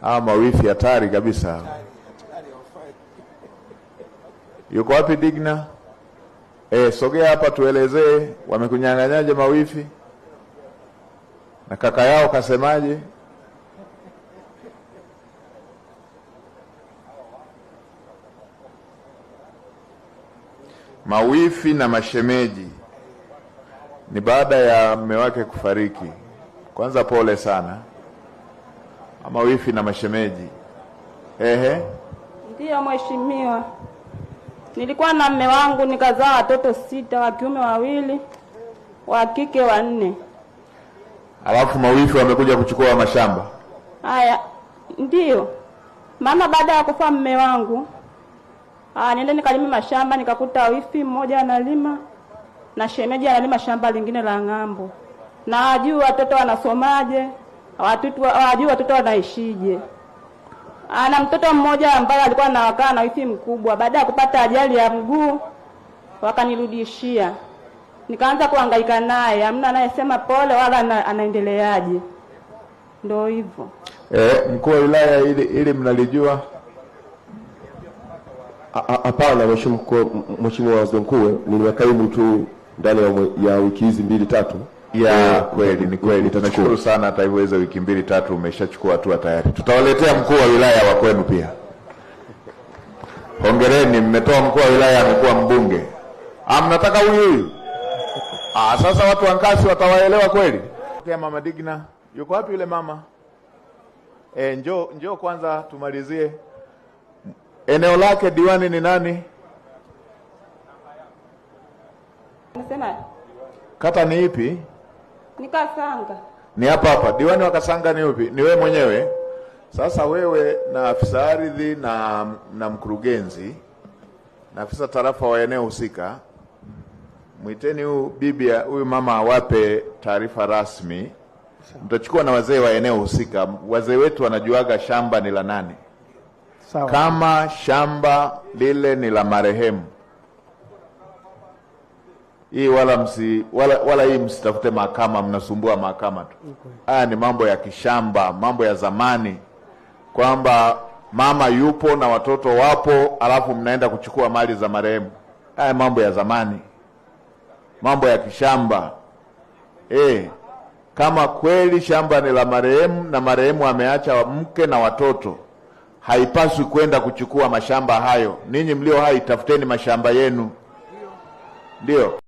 Hawa mawifi hatari kabisa. Yuko wapi Digna? Sogea hapa tuelezee wamekunyang'anyaje mawifi? Na kaka yao kasemaje? Mawifi na mashemeji ni baada ya mume wake kufariki. Kwanza pole sana. Mawifi na mashemeji. Ehe. Ndiyo mheshimiwa. Nilikuwa na mume wangu nikazaa watoto 6, wa kiume 2, wa kike 4. Alafu mawifi wamekuja kuchukua mashamba. Haya, ndiyo. Maana baada ya kufa mume wangu, niende nikalima mashamba, nikakuta wifi mmoja analima na shemeji analima shamba lingine la ng'ambo. Na hajui watoto wanasomaje, hawajui watoto wanaishije. Ana mtoto mmoja ambaye alikuwa anakaa na wifi mkubwa. Baada ya kupata ajali ya mguu wakanirudishia. Nikaanza kuhangaika naye, hamna anayesema pole wala anaendeleaje. Ndio hivyo. Mkuu wa wilaya ili mnalijua? Hapana mheshimiwa waziri mkuu, nimekaimu tu ndani ya wiki hizi 2 3. Ya kweli ni kweli. Tunashukuru sana, hata hivyo hizo wiki 2 3 umeshachukua hatua tayari. Tutawaletea mkuu wa wilaya wa kwenu pia. Hongereni, mmetoa mkuu wa wilaya amekuwa mbunge. Mnataka huyu huyu? Sasa watu wa Nkasi watawaelewa kweli? Okay, mama Digna, yuko wapi yule mama? Njoo kwanza tumalizie. Eneo lake diwani ni nani? Nasema kata ni ipi? Ni Kasanga. Ni hapa hapa. Diwani wa Kasanga ni upi? Ni wewe mwenyewe. Sasa wewe na afisa ardhi na mkurugenzi na afisa tarafa wa eneo husika, mwiteni huyu bibi, huyu mama awape taarifa rasmi. Mtachukua na wazee wa eneo husika. Wazee wetu wanajuaga shamba ni la nani. Sawa. Kama shamba lile ni la marehemu, hii wala hii msitafute mahakama, mnasumbua mahakama tu. Haya ni mambo ya kishamba, mambo ya zamani, kwamba mama yupo na watoto wapo, alafu mnaenda kuchukua mali za marehemu. Haya mambo ya zamani, mambo ya kishamba. Kama kweli shamba ni la marehemu na marehemu ameacha mke na watoto, haipaswi kwenda kuchukua mashamba hayo. Ninyi mlio hai tafuteni mashamba yenu. Ndio.